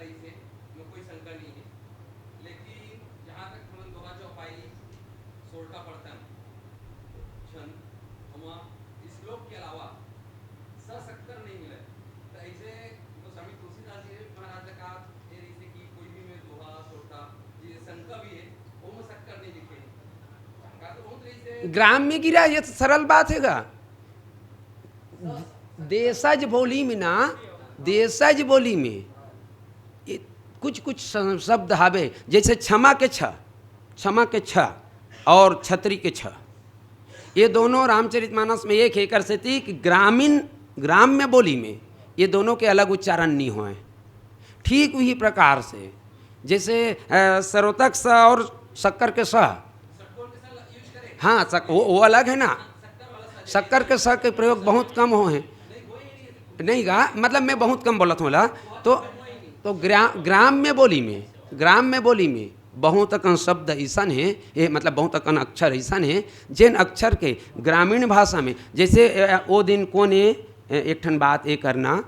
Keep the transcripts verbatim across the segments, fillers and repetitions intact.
रहिस हे, में कोई शंका नहीं है। लेकिन जहाँ तक हमन दोहा चौपाई सोरठा पढ़थन, छंद, ओमा श्लोक के अलावा स सक्कर नहीं मिले। तो ऐसे गोस्वामी तुलसीदास जी महाराज का ये रहिस हे कि कोई भी में दोहा, सोरठा, ये शंका भी है, ओमा सक्कर नहीं लिखे। शंका तो बहुत रहिस हे। ग्राम में गिरा, ये तो सरल बात है गा। देशज बोली में ना, देशज बोली में ये कुछ कुछ स-, शब्द हावे, जैसे क्षमा के छ, क्षमा के छ और छतरी के छ, ये दोनों रामचरितमानस में एक है। एकर सेती कि ग्रामीण, ग्राम्य बोली में ये दोनों के अलग उच्चारण नहीं होए। ठीक वही प्रकार से जैसे, अ, सरोतक स और शक्कर के स, हाँ, सक-, वो, वो अलग है ना। शक्कर के स के प्रयोग बहुत कम हो हैं। नहीं गा, मतलब मैं बहुत कम बोलत हूँ ला। तो, तो ग्रा-, ग्राम में बोली में, ग्राम में बोली में बहुत अकन शब्द ऐसन है, ये मतलब बहुत अकन अक्षर ऐसन है, जेन अक्षर के ग्रामीण भाषा में, जैसे, अ, ओ दिन कोने, अ, एक ठन बात ये करना, अ,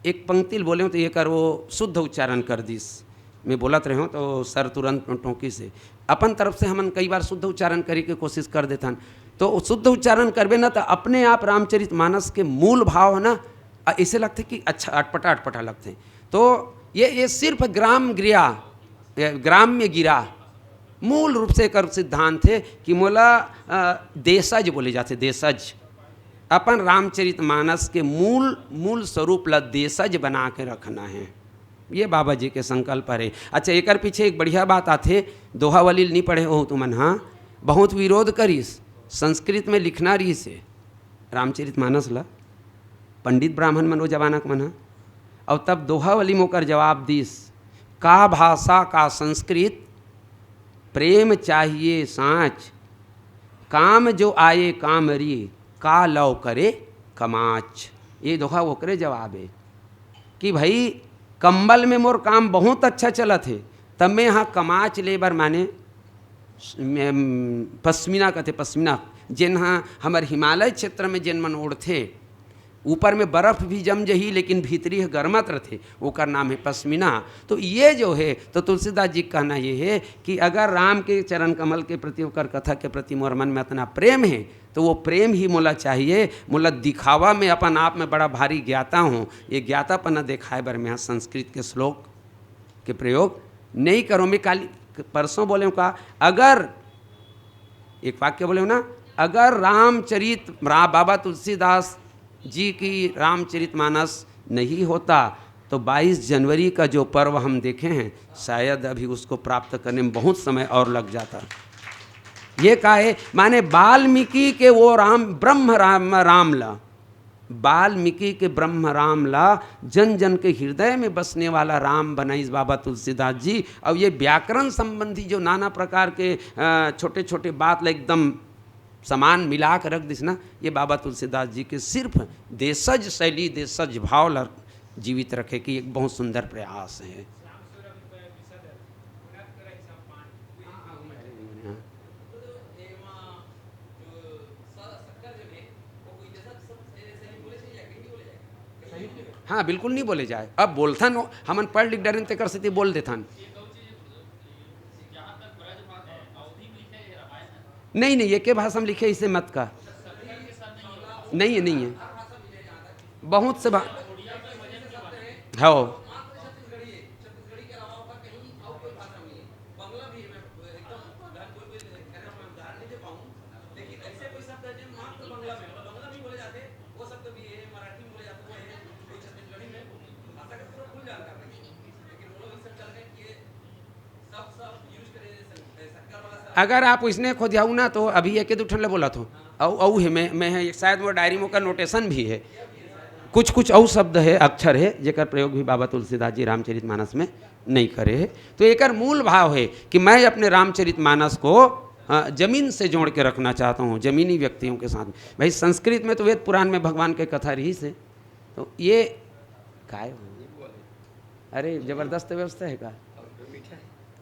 एक पंक्ति ल बोले तो ये कर वो शुद्ध उच्चारण कर दिस। मैं बोलत रहे हूँ तो सर तुरंत टोंकी से अपन तरफ से हमन कई बार शुद्ध उच्चारण करे के कोशिश कर देथन। तो शुद्ध उच्चारण करबे ना तो अपने आप रामचरित मानस के मूल भाव है ना, अ, ऐसे लगथे कि अच्छा अटपटा अटपटा लगथे। तो ये, ये सिर्फ ग्राम गिरा, ये ग्राम में गिरा, मूल रूप से एकर सिद्धांत है कि मोला, अ, देशज बोले जाथे, देशज। अपन रामचरित मानस के मूल, मूल स्वरूप ला देशज बना के रखना है। ये बाबा जी के संकल्प हरे। अच्छा, एकर पीछे एक बढ़िया बात आथे, दोहावली ल नी पढ़े हो तुमन, हाँ, बहुत विरोध करिस, संस्कृत में लिखना रहिस हे रामचरित मानस ला, पंडित ब्राह्मण मन वो जमाना के मन ह। और तब दोहावली मोकर जवाब दिस, का भाषा का संस्कृत, प्रेम चाहिए सांच, काम जो आए काम री, का लव करे कमाच। ये दोहा ओकरे जवाब है कि भाई, कंबल में मोर काम बहुत अच्छा चलत हे, तब मैं यहाँ कमाच ले बर, माने पश्मीना कथे, पश्मीना, जेन हा हमर हिमालय क्षेत्र में जेन मन ओढ़थे, ऊपर में बर्फ भी जम जही, लेकिन भीतरी ह गरमत रथे, ओकर नाम है पश्मीना। तो ये जो है, तो तुलसीदास जी का कहना ये है कि अगर राम के चरण कमल के प्रति, ओकर कथा के प्रति मोर मन में इतना प्रेम है, तो वो प्रेम ही मोला चाहिए। मोला दिखावा में अपन आप में बड़ा भारी ज्ञाता हूँ, ये ज्ञातापना दिखाए बर मैं संस्कृत के श्लोक के प्रयोग नहीं करो। मैं काली, परसों बोले हूँ का, अगर एक वाक्य बोले हूँ ना, अगर रामचरित, रा-, बाबा तुलसीदास जी की रामचरित मानस नहीं होता, तो बाईस जनवरी का जो पर्व हम देखे हैं, शायद अभी उसको प्राप्त करने में बहुत समय और लग जाता। ये का है, माने वाल्मीकि के वो राम, ब्रह्म राम, राम ला, वाल्मीकि के ब्रह्म राम ला जन जन के हृदय में बसने वाला राम बनाइस बाबा तुलसीदास जी। और ये व्याकरण संबंधी जो नाना प्रकार के, अ, छोटे छोटे बात ला एकदम समान मिला के रख दिस ना, ये बाबा तुलसीदास जी के सिर्फ देशज शैली, देशज भाव ला जीवित रखे की एक बहुत सुंदर प्रयास है। हाँ, बिल्कुल नहीं बोले जाए। अब बोलथन, हमन पढ़ लिख डरेन, तेकर सेती बोल देथन। नहीं, नहीं, ये के भाषा में लिखे, इसे मत कह। नहीं है, नहीं है। बहुत से बा-, हो। अगर आप इसने खोदियाऊ ना, तो अभी एक दू ठन ले बोलत हो। अउ, अउ है, मैं, मैं है, शायद वो डायरी में ओकर नोटेशन भी है। कुछ, कुछ अउ शब्द है, अक्षर है, जेकर प्रयोग भी बाबा तुलसीदास जी रामचरित मानस में नहीं करे है। तो एकर मूल भाव है कि मैं अपने रामचरित मानस को, अ, जमीन से जोड़ के रखना चाहता हूँ, जमीनी व्यक्तियों के साथ। भाई, संस्कृत में तो वेद पुराण में भगवान के कथा रहिस हे। तो ये काय हो? अरे, जबरदस्त व्यवस्था है का?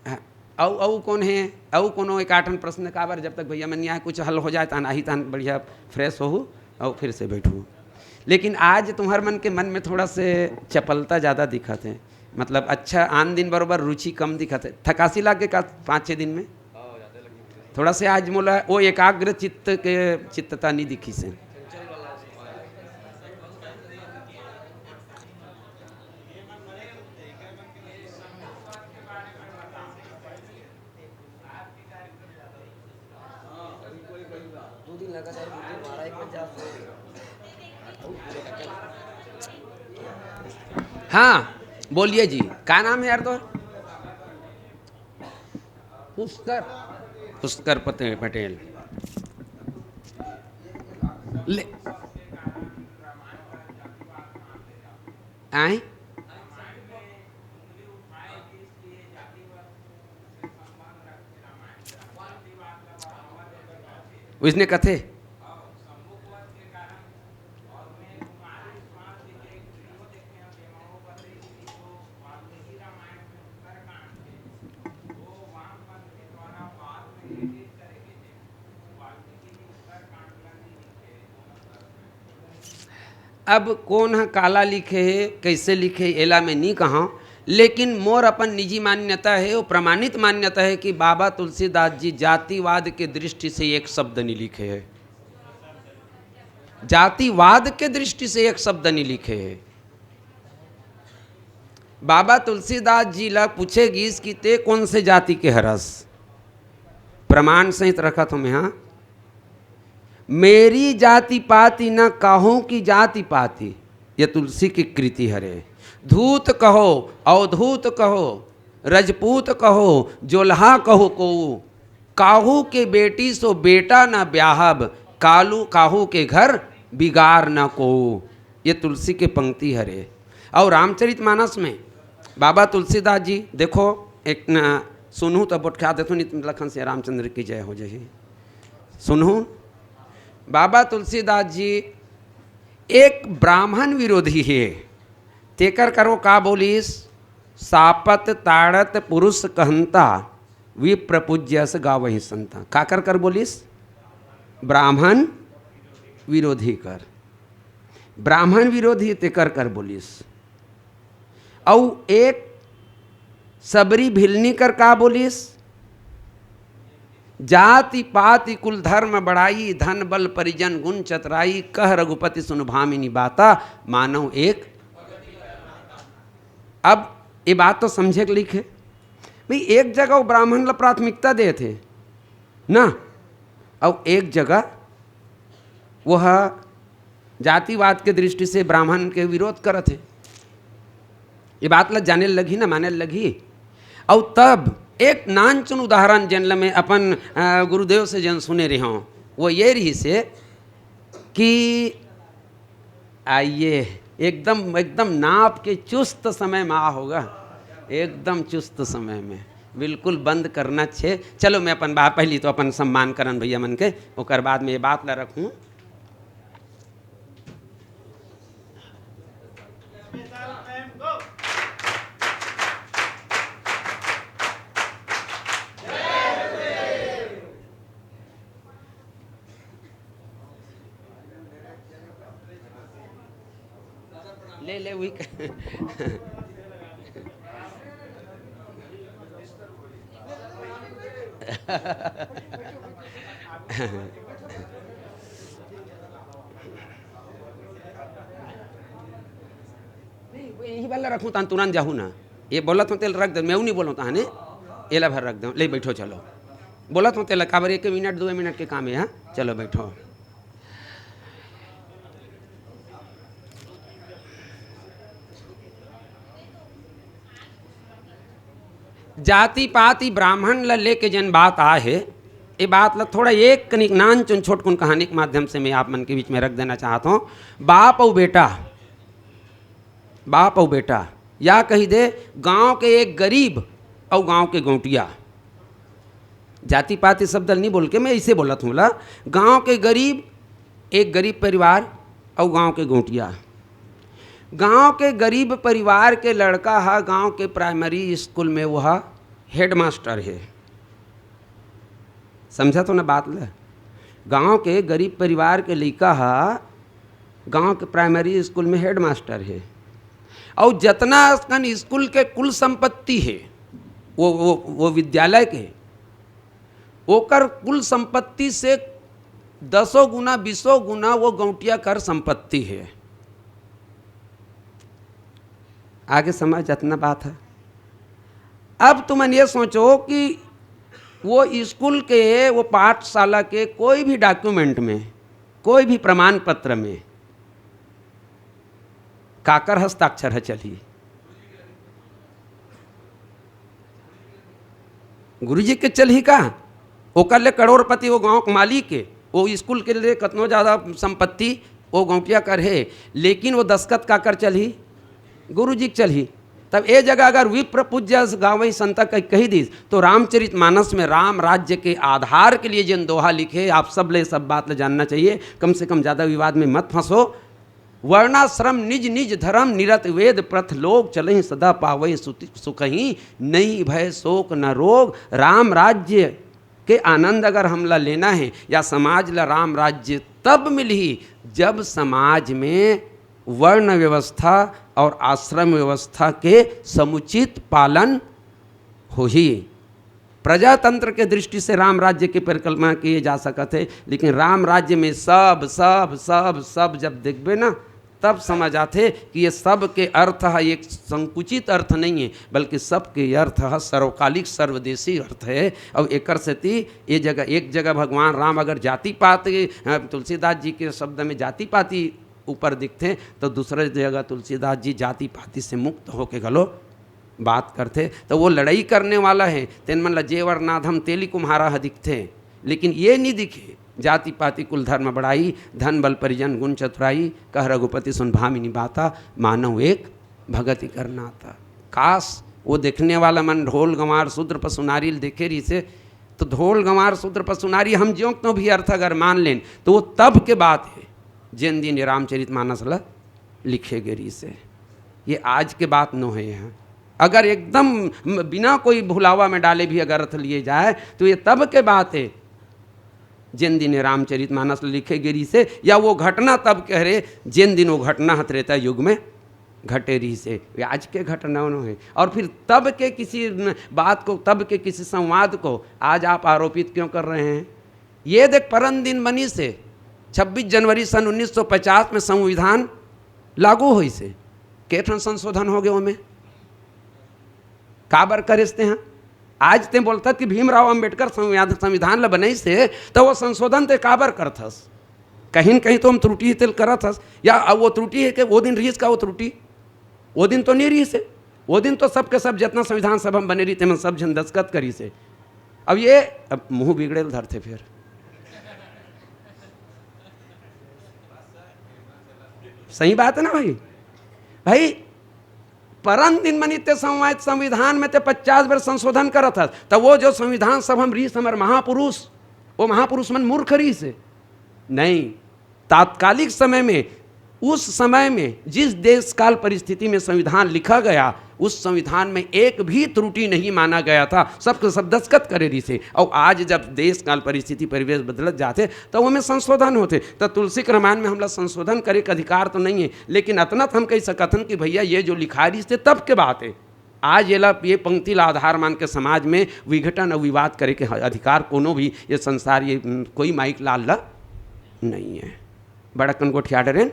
हाँ, अउ, अउ कौन है? अउ कोनो एक आठन प्रश्न काबर, जब तक भैया मन यहाँ कुछ हल हो जाए, तहन आही, तहन बढ़िया fresh होहू और फिर से बैठू। लेकिन आज तुम्हार मन के मन में थोड़ा से चपलता ज़्यादा दिखत है। मतलब अच्छा, आन दिन बरोबर रुचि कम दिखत हे। थकासी लाग गे का पाँच छः दिन में? थोड़ा से आज मोला वो एकाग्र चित्त के, चित्तता नहीं दिखिस हे। हाँ, बोलिए जी, का नाम हे यार तोर? पुष्कर, पुष्कर पते-, पटेल। ले, आए? वइसने कथे। अब कोन ह काला लिखे हे, कइसे लिखे हे, एला मैं नी कहंव, लेकिन मोर अपन निजी मान्यता हे, वो प्रमाणित मान्यता हे कि बाबा तुलसीदास जी जातिवाद के दृष्टि से एक शब्द नी लिखे हे, जातिवाद के दृष्टि से एक शब्द नी लिखे हे। बाबा तुलसीदास जी ला पूछे गिस कि ते कोन से जाति के हरस? प्रमाण सहित रखत हों मैं, हाँ। मेरी जाति पाति न काहू की जाति पाति, ये तुलसी की कृति हरे। धूत कहो, अवधूत कहो, रजपूत कहो, जोलहा कहो कोऊ, काहू के बेटी सो बेटा न ब्याहब, कालू काहू के घर बिगार न कोऊ। ये तुलसी के पंक्ति हरे। अउ रामचरित मानस में बाबा तुलसीदास जी, देखो, एक न सुनहू त बोटखा देथो, नित लखन से रामचंद्र की जय हो जाही। सुनहू, बाबा तुलसीदास जी एक ब्राह्मण विरोधी हे। तेकर करो का बोलिस? सापत ताड़त पुरुष कहंता, विप्र पूज्य अस गावही संता। काकर कर बोलिस? ब्राह्मण विरोधी कर। ब्राह्मण विरोधी तेकर कर बोलिस। अउ एक सबरी भिलनी कर का बोलिस? जाति पाति कुल धर्म बड़ाई, धन बल परिजन गुण चतराई, कह रघुपति सुन भामिनी बाता, मानव एक। अब ये बात तो समझे के लिखे भाई, एक जगह वो ब्राह्मण ला प्राथमिकता देत हे ना, अउ एक जगह वो ह जातिवाद के दृष्टि से ब्राह्मण के विरोध करत हे। ये बात ला जाने लगही ना, माने लगही। अउ तब एक नानचुन उदाहरण, जेन ला मैं अपन, अ, गुरुदेव से जेन सुने रहे हूँ, वो ये रहिस हे कि आइए, एकदम, एकदम नाप के चुस्त समय में आ होगा, एकदम चुस्त समय में, बिल्कुल बंद करना छे। चलो, मैं अपन बात, पहली तो अपन सम्मान करन भैया मन के, ओकर बाद में ये बात ला रखूँ। ले, ले, वही क- नहीं, यही वाला रखूँ, तान तुरंत जाहू ना। ये बोलत हों तेला रख दे, मैं नहीं बोलूँ ताहने, एला भर रख दे। ले बैठो, चलो। बोलत हों तेला, काबर एक मिनट, दो मिनट के काम है, हाँ? चलो बैठो। जाति पाति ब्राह्मण ला लेके जेन बात आए हे, ये बात ला थोड़ा एक कनिक नानचुन छोटकुन कहानी के माध्यम से मैं आप मन के बीच में रख देना चाहत हों। बाप अउ बेटा, बाप अउ बेटा, या कही दे, गांव के एक गरीब अउ गांव के गौंटिया। जाति पाति शब्द ल नहीं बोल के मैं ऐसे बोलत हूँ ला, गांव के गरीब, एक गरीब परिवार अउ गांव के गौंटिया। गांव के गरीब परिवार के लड़का हा गांव के प्राइमरी स्कूल में वह हेडमास्टर हे। समझा तो ना बात ल? गांव के गरीब परिवार के लइका हा गांव के प्राइमरी स्कूल में हेडमास्टर हे। अउ जतना अकन स्कूल के कुल संपत्ति हे, वो, वो, वो विद्यालय के, ओकर कुल संपत्ति से दसों गुना, बीसों गुना वो गौंटिया कर संपत्ति हे। आगे समझ अतना बात हे। अब तुमन ये सोचो कि वो स्कूल के, वो पाठशाला के कोई भी डॉक्यूमेंट में, कोई भी प्रमाण पत्र में काकर हस्ताक्षर ह चलही? गुरुजी के चलही का? ओकर ले करोड़पति, वो गांव के मालिक के, वो स्कूल के लिए कतनो ज्यादा संपत्ति वो गौंटिया कर हे, लेकिन वो दस्खत काकर चलही? गुरुजी के चलही। तब ए जगह अगर विप्र पूज्य गावई संता कह, कही दिस, तो रामचरित मानस में राम राज्य के आधार के लिए जिन दोहा लिखे, आप सब ले सब बात ले जानना चाहिए, कम से कम ज्यादा विवाद में मत फंसो। वर्णाश्रम निज निज धर्म निरत वेद प्रथ लोग, चलहि सदा पावै सुति-, सुखहि, नहीं भय शोक न रोग। राम राज्य के आनंद अगर हमला लेना हे या समाज ला राम राज्य तब मिलही, जब समाज में वर्ण व्यवस्था और आश्रम व्यवस्था के समुचित पालन होही। प्रजातंत्र के दृष्टि से राम राज्य के परिकल्पना किए जा सकत हे, लेकिन राम राज्य में सब, सब, सब, सब जब देखबे ना, तब समझ आथे कि ये सब के अर्थ ह एक संकुचित अर्थ नहीं है, बल्कि सब के अर्थ ह सर्वकालिक, सर्वदेशी अर्थ है। और एकर सेती ये जगह, एक जगह भगवान राम अगर जाति पात, अ, तुलसीदास जी के शब्द में जाति पाति ऊपर दिखथे, तो दूसरे जगह तुलसीदास जी जाति पाति से मुक्त होके घलो बात करथे। तो वो लड़ाई करने वाला है, तेन मन ला जेवर नाधम तेली कुम्हारा ह दिखथे, लेकिन ये नहीं दिखे जाति पाति कुल धर्म बड़ाई, धन बल परिजन गुण चतुराई, कह रघुपति सुन भामिनी बाता, मानव एक भगति कर नाता। काश वो देखने वाला मन ढोल गंवार शूद्र पसुनारी ल देखे रहिसे, तो ढोल गंवार शूद्र पसुनारी हम ज्यों तो भी अर्थ अगर मान लेन, तो वो तब के बात है, जेन दिन ये रामचरित मानस ल लिखे गे रहिसे। ये आज के बात नो है। यहाँ अगर एकदम म-, बिना कोई भुलावा में डाले भी अगर अर्थ लिए जाए, तो ये तब के बात है, जेन दिन ये रामचरित मानस लिखे गे रहिसे, या वो घटना तब के हरे, जेन दिन वो घटना ह त्रेता युग में घटे रहिसे। ये आज के घटना नो है। और फिर तब के किसी न-, बात को, तब के किसी संवाद को आज आप आरोपित क्यों कर रहे हैं? ये देख, परन दिन बनिस हे, छब्बीस जनवरी सन उन्नीस सौ पचास में संविधान लागू होइस हे। के ठन संशोधन हो गए ओमे? काबर करेस तें? आज तें बोलथस कि भीमराव अंबेडकर संविधान, संविधान ल बनाइस हे, त वो संशोधन तें काबर करथस? कहीं न कहीं तो हम त्रुटि तेल करत हस, या वो त्रुटि है कि वो दिन रहिस का वो त्रुटि? वो दिन तो नहीं रहिस हे। वो दिन तो सबके सब जितना संविधान सभा में बने रहिस, तेमन सब झन दस्तखत करिस हे। अब ये, अब मुंह बिगड़े ल धरथे फिर। सही बात है ना भाई? भाई, परन दिन मनी ते संवि-, संविधान में ते पचास बार संशोधन करत हस, त वो जो संविधान सभा में रहिस हमर महापुरुष, वो महापुरुष मन मूर्ख रहिस हे? नहीं। तात्कालिक समय में, उस समय में जिस देश काल परिस्थिति में संविधान लिखा गया, उस संविधान में एक भी त्रुटि नहीं माना गया था, सबके सब दस्तखत करे रहिस हे। और आज जब देश काल परिस्थिति परिवेश बदलत जाथे, तो ओमे संशोधन होथे। तो तुलसी के रामायण में हमला संशोधन करे के अधिकार तो नहीं है, लेकिन अतना तो हम कह सकत हन कि भैया, ये जो लिखा रहिस हे, तब के बात है। आज येला, ये पंक्ति ला आधार मान के समाज में विघटन और विवाद करे के अधिकार कोनो भी ये संसार, ये, उम, कोई माइक लाल ला नहीं है। बड़ा कन गोठिया डरेन।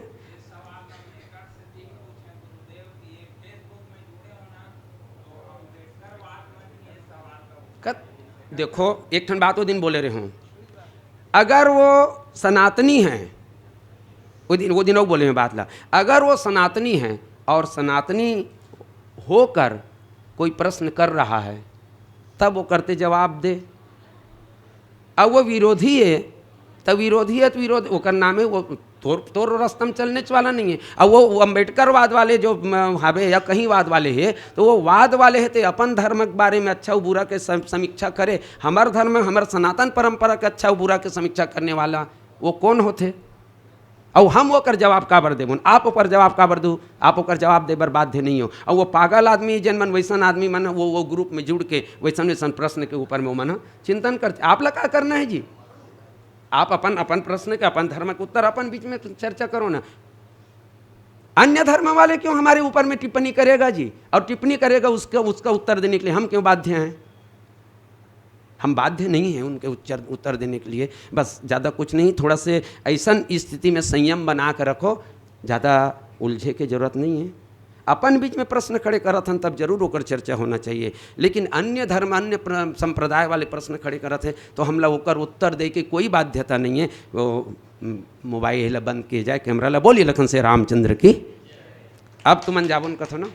कत-, देखो, एक ठन बात वो दिन बोले रहे हूँ, अगर वो सनातनी हैं, वो दिन, वो दिन वो बोले हैं बात ला, अगर वो सनातनी हैं और सनातनी होकर कोई प्रश्न कर रहा है, तब वो करते जवाब दे। अब वो विरोधी है, तब विरोधी है तो विरोध, ओकर नाम है वो तोर, तोर रस्ता में चलने वाला नहीं है। अब वो, वो अम्बेडकरवाद वाले जो, म, हवे या कहीं वाद वाले है, तो वो वाद वाले है तो अपन धर्म के बारे में अच्छा और बुरा के सम-, समीक्षा करे। हमार धर्म, हमार सनातन परंपरा के अच्छा और बुरा के समीक्षा करने वाला वो कौन होथे? अउ हम ओकर जवाब काबर देबो? आप ओकर जवाब काबर दू? आप ओकर जवाब दे बर बाध्य नहीं हो। अउ वो पागल आदमी, जेन मन वैसन आदमी मन, वो, वो ग्रुप में जुड़ के वैसन वैसन प्रश्न के ऊपर में वो मन चिंतन करथे। आप ला का करना है जी? आप अपन, अपन प्रश्न के, अपन धर्म के उत्तर अपन बीच में चर्चा करो ना। अन्य धर्म वाले क्यों हमारे ऊपर में टिप्पणी करेगा जी? और टिप्पणी करेगा, उसका उसका उत्तर देने के लिए हम क्यों बाध्य हैं? हम बाध्य नहीं हैं उनके उच्चर उत्तर देने के लिए। बस ज़्यादा कुछ नहीं, थोड़ा से ऐसन स्थिति में संयम बना के रखो, ज़्यादा उलझे के जरूरत नहीं है। अपन बीच में प्रश्न खड़े करत हन, तब जरूर ओकर चर्चा होना चाहिए, लेकिन अन्य धर्म, अन्य प्र-, संप्रदाय वाले प्रश्न खड़े करत हैं, तो हमला ओकर उत्तर दे के कोई बाध्यता नहीं है। वो, म-, मोबाइल ला बंद किए जाए, कैमरा ला। बोलिए लखन से रामचंद्र की। अब तुमन जाबो न कथो ना।